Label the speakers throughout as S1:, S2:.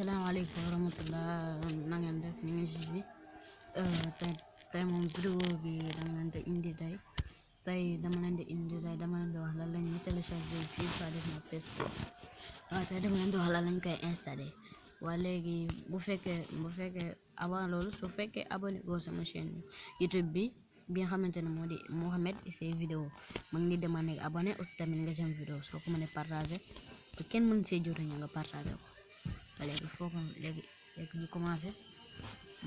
S1: Assalamualaikum warahmatullah. Na ngeen def ni ngi ci bi tay moom vidéo bi dama leen di indi tay dama leen di wax lan lañuy télécharger FIFA 19 PS4. Tay dama leen di wax lan lañ koy installer. Waa léegi bu fekkee avant loolu su fekkee abonné go sama chaîne YouTube bi nga xamante ne moo di Mohamed Essay Vidéo ma ngi demandé nga abonné aussi tamit nga jëm vidéo soo ko mënee partager te kenn mën see jotuñu nga partager ko. Léegi foofu léegi ñu commencé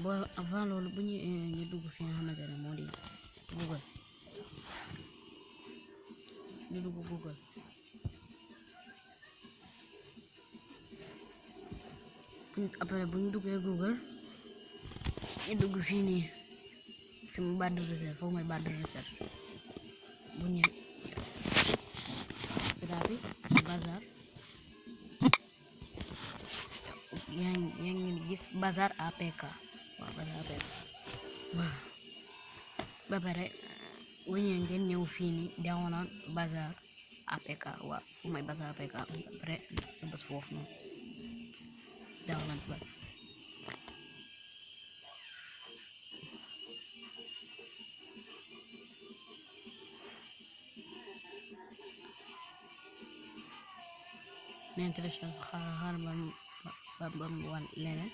S1: bo avant loolu bu ñu dugg fi nga xamante ne moo di Google ñu dugg Google après bu ñu duggee Google ñu dugg fii nii fi mu barre de recherche foofu mooy barre de recherche bu ñu rabi bazar yaa ngi gis bazar APK waaw bazar APK waaw ba pare bu ñu ngeen ñëw fii nii download bazar APK waaw fu mooy bazar APK après bës foofu noonu download ba neen télécharge xaar ba mu wan leneen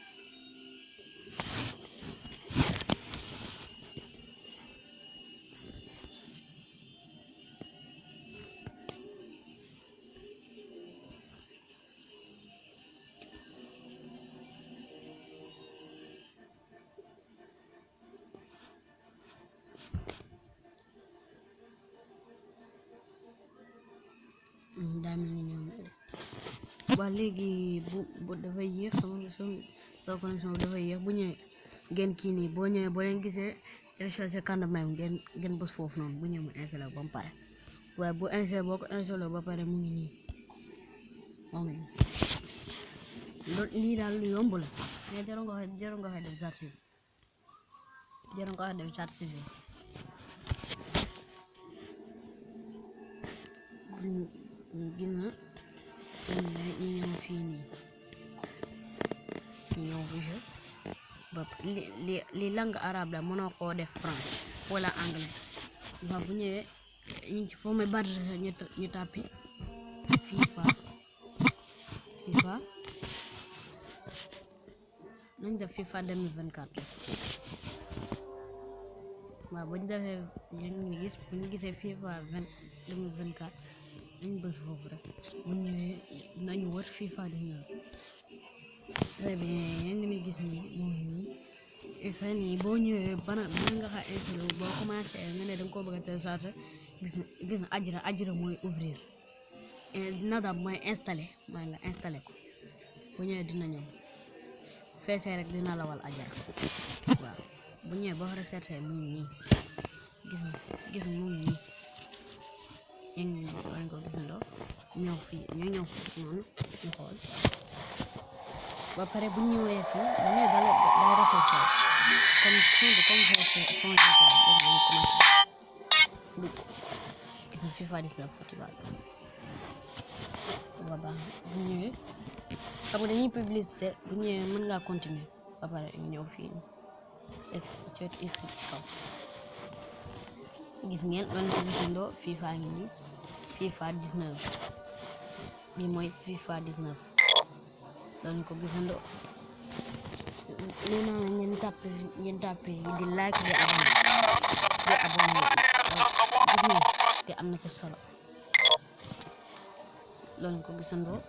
S1: daa mel ni ñëw na de waa léegi bu dafay yéex soo connexion bi dafay yéex bu ñëwee ngeen kii nii boo ñëwee boo leen gisee télécharger kànd may ngeen bës foofu noonu bu ñëwee mu installé ba mu pare waaye bu installé boo ko installé ba pare mu ngi nii loolu lii daal lu yomb la mais jarul nga fay def charge gis na ñu ñëw fii nii ñu ñëw fi jeu ba li langue arabe la mënoo koo def français wala anglais waaw bu ñëwee ñu ci foo may barre ñu tàppi FIFA nañ def FIFA 2024 waaw bu ñu defee bu ñu gisee FIFA 2024 nañ bës foofu rek bu ñëwee nañu wër FIFA 19 très bien yaa ngi ni gis ni moom nii sa nii boo ñëwee bana nga xa installé boo commencé nga ne danga ko bëgg a télécharger gis na ajira mooy ouvrir nadab mooy installé mooy nga installé ko bu ñëwee dina ñëw feesee rek dina lawal ajara waaw bu ñëwee boo recherché mu ngi nii gis mu ngi nii yaa ngi gis war ko gisandoo ñëw fii noonu ñu xool ba pare bu ñëwee fii bu ñëwee day recherché comme fond de léegi dañu commencé dugg gis na FIFA 19 football ba baax bu ñëwee xam nga dañuy publicité bu ñëwee mën ngaa continuer ba pare ñu ñëw fii x ci kaw gis ngeen loolu ko gisandoo FIFA ngi nii FIFA 19 bi mooy FIFA 19 loolu ko gisandoo nee naa ngeen tàppe di like di abonné gis ngeen te am na ci solo loolu ko gisandoo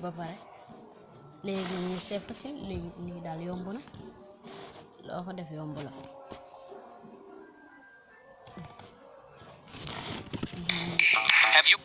S1: ba pare léegi nii c'est facile léegi lii daal yomb na loo ko def yomb la
S2: Have you